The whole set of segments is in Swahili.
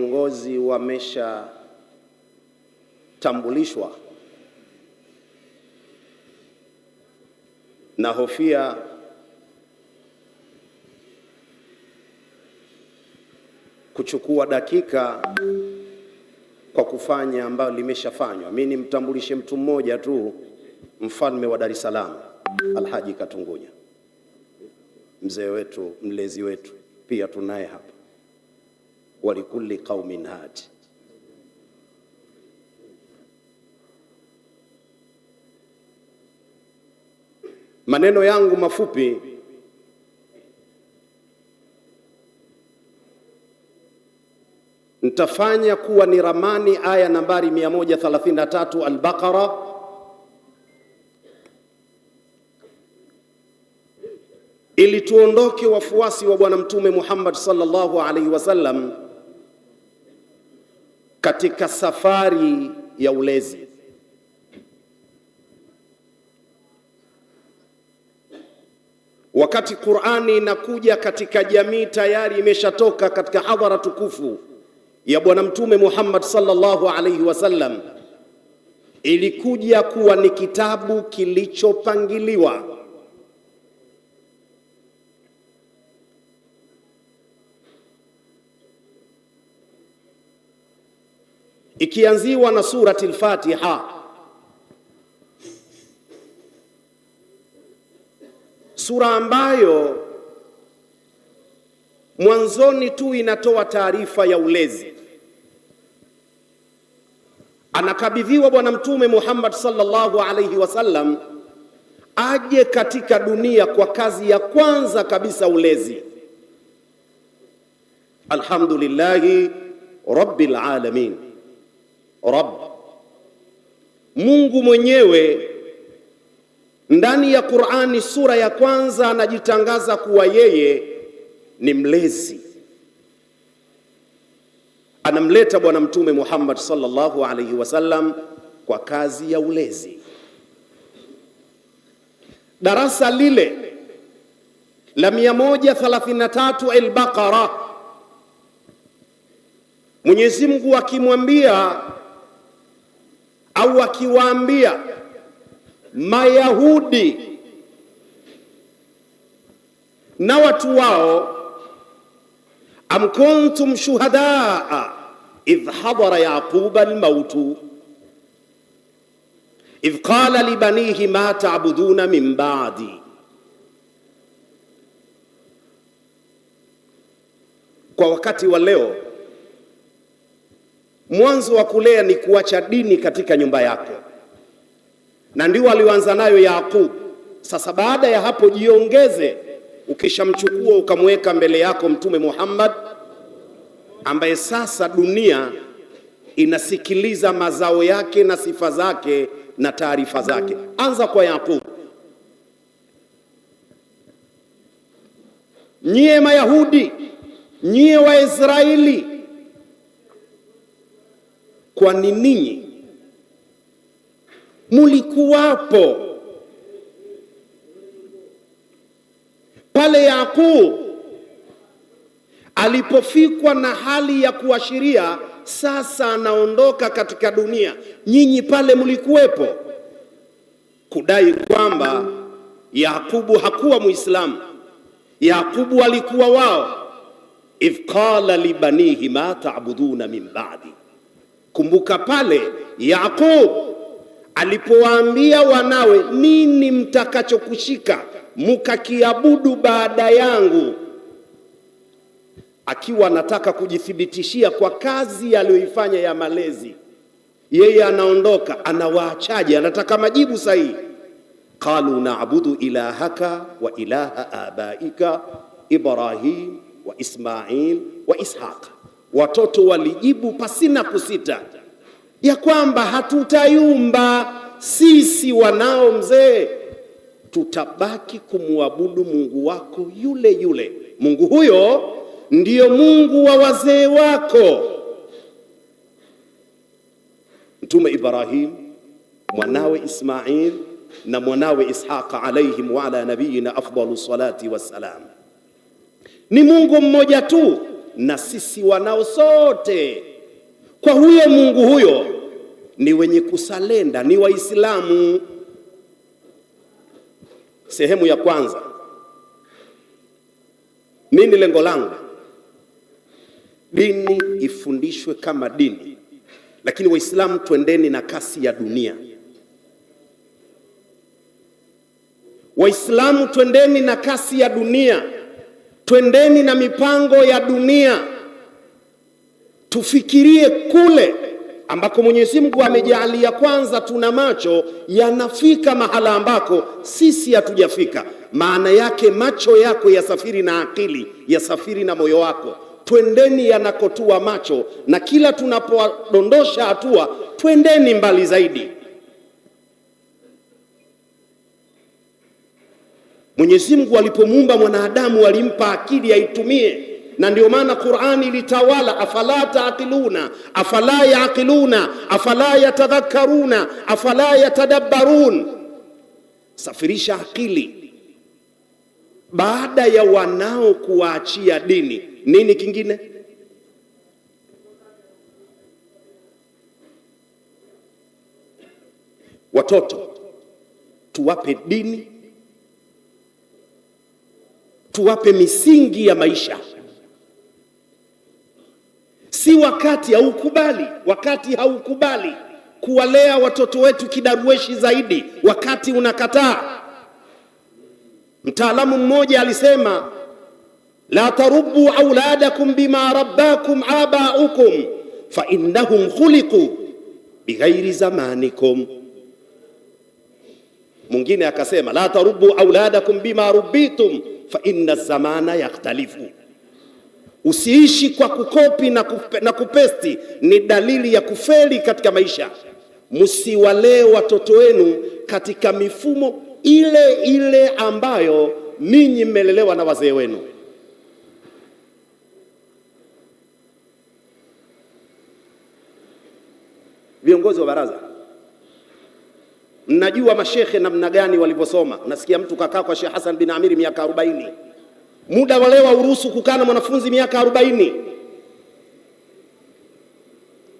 Viongozi wameshatambulishwa, na hofia kuchukua dakika kwa kufanya ambayo limeshafanywa. Mimi nimtambulishe mtu mmoja tu, mfalme wa Dar es Salaam Alhaji Katungunya, mzee wetu, mlezi wetu, pia tunaye hapa. Walikulli qaumin hadi. Maneno yangu mafupi, nitafanya kuwa ni ramani aya nambari 133 Al-Baqara, ili tuondoke wafuasi wa Bwana Mtume Muhammad sallallahu alaihi wasallam katika safari ya ulezi. Wakati Qur'ani inakuja katika jamii tayari imeshatoka katika hadhara tukufu ya Bwana Mtume Muhammad sallallahu alaihi wasallam, ilikuja kuwa ni kitabu kilichopangiliwa. Ikianziwa na surati al-Fatiha, sura ambayo mwanzoni tu inatoa taarifa ya ulezi. Anakabidhiwa Bwana Mtume Muhammad sallallahu alaihi wasallam aje katika dunia kwa kazi ya kwanza kabisa, ulezi. Alhamdulillahi rabbil alamin. Rabb, Mungu mwenyewe ndani ya Qur'ani sura ya kwanza anajitangaza kuwa yeye ni mlezi. Anamleta Bwana Mtume Muhammad sallallahu alaihi wasallam kwa kazi ya ulezi. Darasa lile la 133 Al-Baqara, Mwenyezi Mungu akimwambia au akiwaambia Mayahudi na watu wao, am kuntum shuhadaa idh hadara yaquba almautu idh qala libanihi ma ta'buduna min ba'di. Kwa wakati wa leo, mwanzo wa kulea ni kuacha dini katika nyumba yako, na ndio alioanza nayo Yaqub. Sasa baada ya hapo jiongeze, ukishamchukua ukamweka mbele yako Mtume Muhammad, ambaye sasa dunia inasikiliza mazao yake na sifa zake na taarifa zake. Anza kwa Yaqub. Nyie Mayahudi, nyie Waisraeli, kwani ninyi mulikuwapo pale Yaqub alipofikwa na hali ya kuashiria sasa anaondoka katika dunia? Nyinyi pale mlikuwepo kudai kwamba Yakubu hakuwa Muislamu, Yakubu alikuwa wao. Idh qala libanihi ma ta'buduna min ba'di. Kumbuka pale Yaqub alipowaambia wanawe, nini mtakachokushika mukakiabudu baada yangu, akiwa anataka kujithibitishia kwa kazi aliyoifanya ya malezi. Yeye anaondoka, anawaachaje? Anataka majibu sahihi. Qalu na'budu ilahaka wa ilaha abaika Ibrahim wa Ismail wa Ishaq. Watoto walijibu pasina kusita ya kwamba hatutayumba sisi wanao mzee, tutabaki kumwabudu Mungu wako yule yule. Mungu huyo ndiyo Mungu wa wazee wako. Mtume Ibrahim, mwanawe Ismail na mwanawe Ishaqa alaihim wa ala nabiyina afdalu salati wassalam. Ni Mungu mmoja tu. na sisi wanao sote kwa huyo Mungu huyo ni wenye kusalenda, ni Waislamu. Sehemu ya kwanza, nini lengo langu? Dini ifundishwe kama dini, lakini Waislamu twendeni na kasi ya dunia. Waislamu twendeni na kasi ya dunia, twendeni na mipango ya dunia, tufikirie kule ambako Mwenyezi Mungu amejalia kwanza tuna macho yanafika mahala ambako sisi hatujafika. Maana yake macho yako yasafiri na akili, yasafiri na moyo wako. Twendeni yanakotua macho, na kila tunapodondosha hatua twendeni mbali zaidi. Mwenyezi Mungu alipomuumba mwanadamu alimpa akili aitumie, na ndio maana Qur'ani ilitawala, afala taaqiluna, afala yaqiluna, afala yatadhakkaruna, afala yatadabbarun. Safirisha akili. Baada ya wanao kuwaachia dini, nini kingine? Watoto tuwape dini, tuwape misingi ya maisha. Si wakati haukubali, wakati haukubali kuwalea watoto wetu kidarueshi zaidi, wakati unakataa. Mtaalamu mmoja alisema, la tarubbu auladakum bima rabbakum abaukum fa innahum khuliqu bighairi zamanikum. Mwingine akasema, la tarubbu auladakum bima rubbitum fa inna zamana yakhtalifu. Usiishi kwa kukopi na kupesti, ni dalili ya kufeli katika maisha. Msiwalee watoto wenu katika mifumo ile ile ambayo ninyi mmelelewa na wazee wenu. Viongozi wa baraza, mnajua mashekhe namna gani walivyosoma. Nasikia mtu kakaa kwa Sheikh Hassan bin Amiri miaka 40. Muda wale wa uruhusu kukaa na mwanafunzi miaka 40,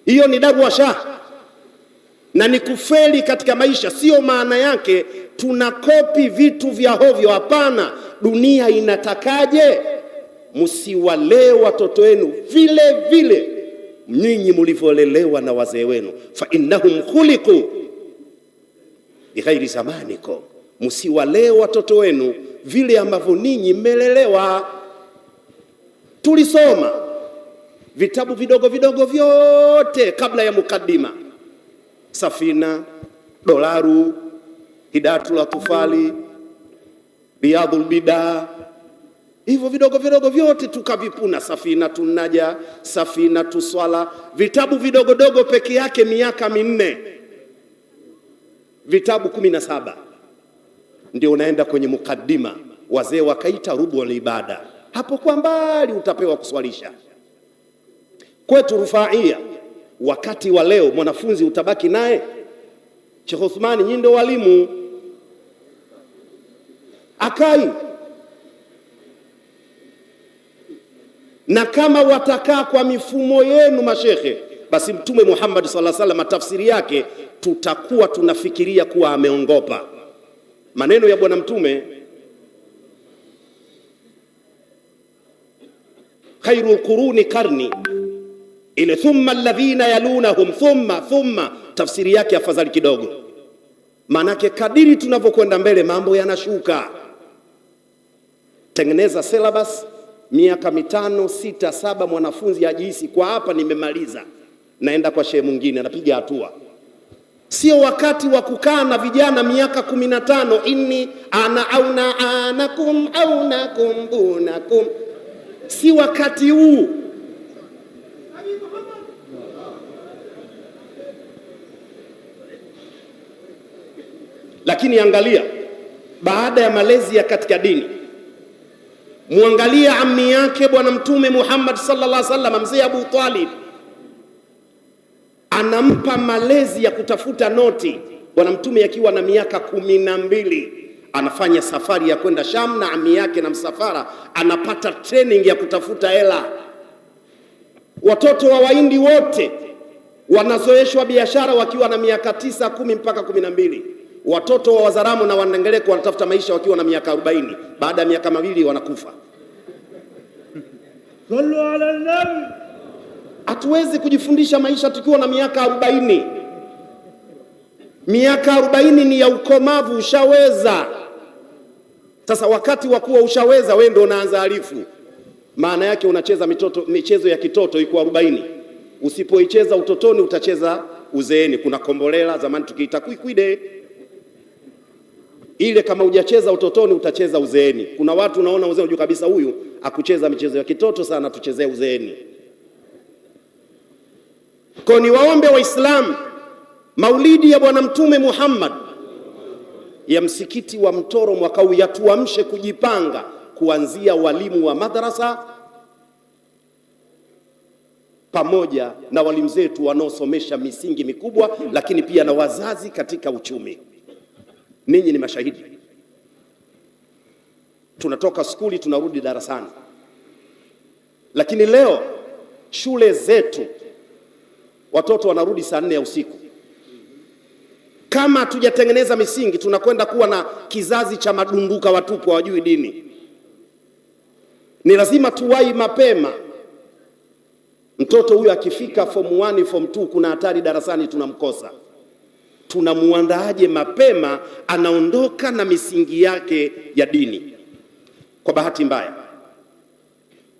hiyo ni dabu wa shah na ni kufeli katika maisha. Sio maana yake tunakopi vitu vya hovyo, hapana. Dunia inatakaje? Msiwalee watoto wenu vile vile nyinyi mlivyolelewa na wazee wenu, fa innahum khuliqu bighairi zamanikum, msiwalee watoto wenu vile ambavyo ninyi mmelelewa. Tulisoma vitabu vidogo vidogo vyote kabla ya mukaddima, Safina, Dolaru, Hidayatul Atfali, Riyadhul Bidaa, hivyo vidogo vidogo vyote tukavipuna, Safina tunaja, Safina tuswala, vitabu vidogodogo peke yake miaka 4, vitabu 17, ndio unaenda kwenye mukaddima. Wazee wakaita rubu ibada, hapo kwa mbali utapewa kuswalisha. Kwetu Rufaia wakati wa leo mwanafunzi utabaki naye Sheikh Uthmani, nyinyi ndio walimu, akai na kama watakaa kwa mifumo yenu mashekhe, basi Mtume Muhammad sallallahu alaihi wasallam tafsiri yake tutakuwa tunafikiria kuwa ameongopa. Maneno ya Bwana Mtume, khairul quruni karni, ile thumma alladhina yalunahum thumma thumma, tafsiri yake afadhali kidogo, maanake kadiri tunavyokwenda mbele mambo yanashuka. Tengeneza syllabus miaka 5, 6, 7, mwanafunzi ajihisi kwa hapa nimemaliza, naenda kwa shehe mwingine, anapiga hatua. Sio wakati wa kukaa na vijana miaka 15, inni ana auna anakum aunakum bunakum. Si wakati huu. Lakini angalia, baada ya malezi ya katika dini, muangalie ammi yake Bwana Mtume Muhammad sallallahu alaihi wasallam, mzee Abu Talib, anampa malezi ya kutafuta noti. Bwana Mtume akiwa na miaka 12 anafanya safari ya kwenda Sham na ammi yake na msafara, anapata training ya kutafuta hela. Watoto wa Wahindi wote wanazoeshwa biashara wakiwa na miaka 9, 10 mpaka 12. Watoto wa Wazaramo na Wandengereko wanatafuta maisha wakiwa na miaka 40. Baada ya miaka 2 wanakufa. Sallu ala nabi. Hatuwezi kujifundisha maisha tukiwa na miaka 40. Miaka 40 ni ya ukomavu, ushaweza. Sasa wakati wa kuwa ushaweza, wewe ndio unaanza alifu. Maana yake unacheza michezo ya kitoto iko 40. Usipoicheza utotoni utacheza uzeeni. Kuna kombolela zamani tukiita kwikwide ile, kama hujacheza utotoni utacheza uzeeni. Kuna watu unaona uzee, unajua kabisa huyu akucheza michezo ya kitoto sana, tuchezee uzeeni. Kwa niwaombe Waislamu, maulidi ya Bwana Mtume Muhammad ya msikiti wa Mtoro mwaka huu yatuamshe kujipanga, kuanzia walimu wa madrasa pamoja na walimu zetu wanaosomesha misingi mikubwa, lakini pia na wazazi katika uchumi. Ninyi ni mashahidi. Tunatoka skuli tunarudi darasani, lakini leo shule zetu watoto wanarudi saa 4 ya usiku. Kama hatujatengeneza misingi, tunakwenda kuwa na kizazi cha madunduka watupu, hawajui dini. Ni lazima tuwai mapema. Mtoto huyu akifika form 1, form 2, kuna hatari darasani tunamkosa. Tunamuandaaje mapema anaondoka na misingi yake ya dini? Kwa bahati mbaya,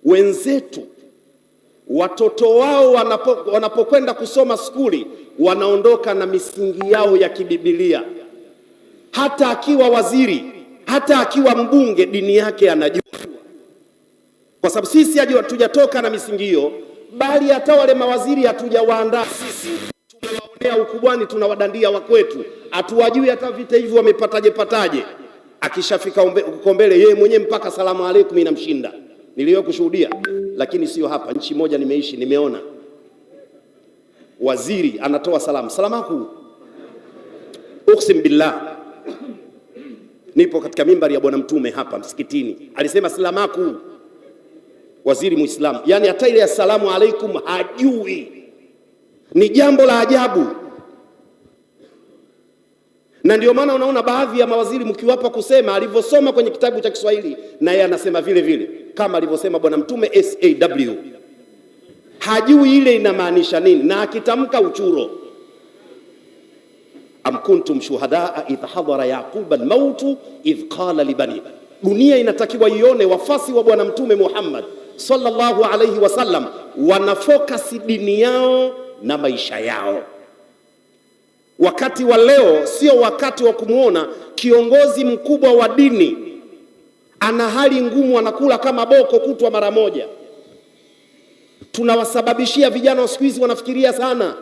wenzetu watoto wao wanapokwenda kusoma skuli wanaondoka na misingi yao ya kibibilia. Hata akiwa waziri, hata akiwa mbunge, dini yake anajua, kwa sababu sisi hatujatoka na misingi hiyo, bali hata wale mawaziri hatujawaandaa sisi. Tumewaonea ukubwani, tunawadandia wakwetu, hatuwajui hata vita hivi wamepataje pataje. Akishafika uko mbele, yeye mwenyewe mpaka salamu aleikum inamshinda. Niliwahi kushuhudia, lakini sio hapa, nchi moja nimeishi, nimeona waziri anatoa salamu, salamaku, uksim billah, nipo katika mimbari ya Bwana Mtume hapa msikitini, alisema salamaku, waziri Muislamu, yani hata ile ya salamu alaikum hajui. Ni jambo la ajabu, na ndio maana unaona baadhi ya mawaziri mkiwapa kusema alivyosoma kwenye kitabu cha Kiswahili, na yeye anasema vile vile kama alivyosema Bwana Mtume SAW. Hajui ile inamaanisha nini, na akitamka uchuro. Am kuntum shuhadaa idh hadhara yaquba almautu idh qala libani. Dunia inatakiwa ione wafasi wa Bwana Mtume Muhammad sallallahu alayhi wasallam wanafokasi dini yao na maisha yao. Wakati wa leo sio wakati wa kumwona kiongozi mkubwa wa dini ana hali ngumu, anakula kama boko kutwa mara moja. Tunawasababishia vijana wa siku hizi wanafikiria sana,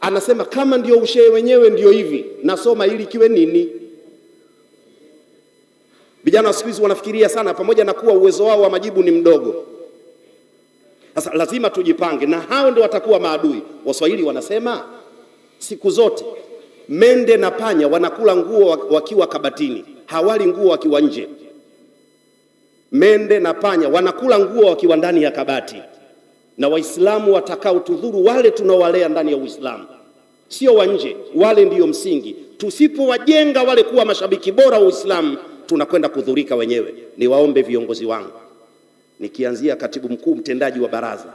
anasema kama ndio ushehe wenyewe ndio hivi, nasoma ili kiwe nini? Vijana wa siku hizi wanafikiria sana, pamoja na kuwa uwezo wao wa majibu ni mdogo. Sasa lazima tujipange, na hao ndio watakuwa maadui. Waswahili wanasema siku zote mende na panya wanakula nguo wakiwa kabatini, hawali nguo wakiwa nje. Mende na panya wanakula nguo wakiwa ndani ya kabati. Na Waislamu watakaotudhuru wale tunaowalea ndani ya Uislamu, sio wa nje, wale ndiyo msingi. Tusipowajenga wale kuwa mashabiki bora wa Uislamu, tunakwenda kudhurika wenyewe. Niwaombe viongozi wangu, nikianzia katibu mkuu mtendaji wa baraza,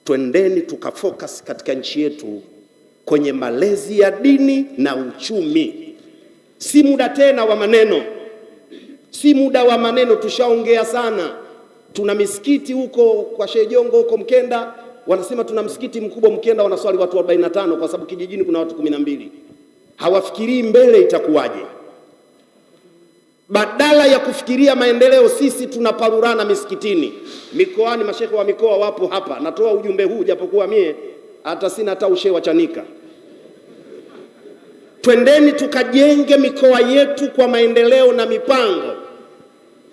twendeni tukafocus katika nchi yetu kwenye malezi ya dini na uchumi. Si muda tena wa maneno, si muda wa maneno, tushaongea sana. Tuna misikiti huko kwa Sheikh Jongo huko Mkenda, wanasema tuna msikiti mkubwa Mkenda, wanaswali watu 45 kwa sababu kijijini kuna watu 12. Hawafikirii mbele itakuwaje. Badala ya kufikiria maendeleo, sisi tunaparurana misikitini, mikoani. Mashehe wa mikoa wapo hapa, natoa ujumbe huu japokuwa mie hata sina hata ushehe wa Chanika. Twendeni tukajenge mikoa yetu kwa maendeleo na mipango.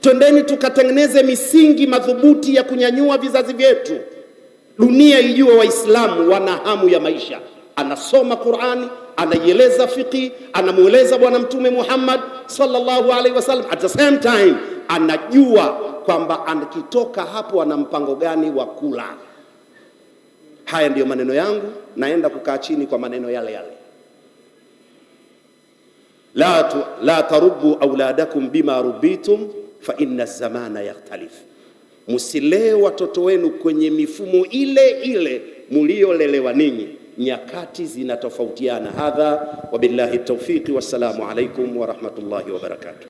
Twendeni tukatengeneze misingi madhubuti ya kunyanyua vizazi vyetu. Dunia ijue Waislamu wana hamu ya maisha. Anasoma Qur'ani, anaieleza fiqhi, anamueleza Bwana Mtume Muhammad sallallahu alaihi wasallam. At the same time anajua kwamba akitoka hapo ana mpango gani wa kula. Haya ndiyo maneno yangu, naenda kukaa chini kwa maneno yale yale. La tarubbu auladakum bima rubitum fa inna zamana yakhtalif, musilee watoto wenu kwenye mifumo ile ile muliolelewa ninyi, nyakati zinatofautiana. Hadha wabillahi tawfiqi, wassalamu alaikum wa rahmatullahi wa barakatuh.